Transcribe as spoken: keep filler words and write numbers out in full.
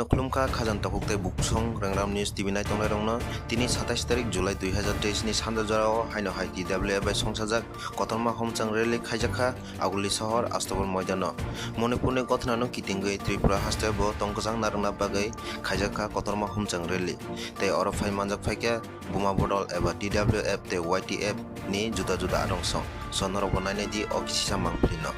Khulumkha khajang takhuk tei bukhuk song Rangram News T V naitongnai rokno. Tini satais tarik July dui hazar teis ni sanja jorao haino hai T W F bai songsajak kotorma humchang rally khaijakha Aguli sohor Astobol moidano. Manipurni gothanano kitingwi Tripura hasteo bo tongkwchang narwkna bagwi khaijakha kotorma humchang rally. Tei oro phai manjak phaikha Buma Bodol eba T W F tei Y T F ni juda juda arong song. So norokbo nainai di o kisisa mangpili no.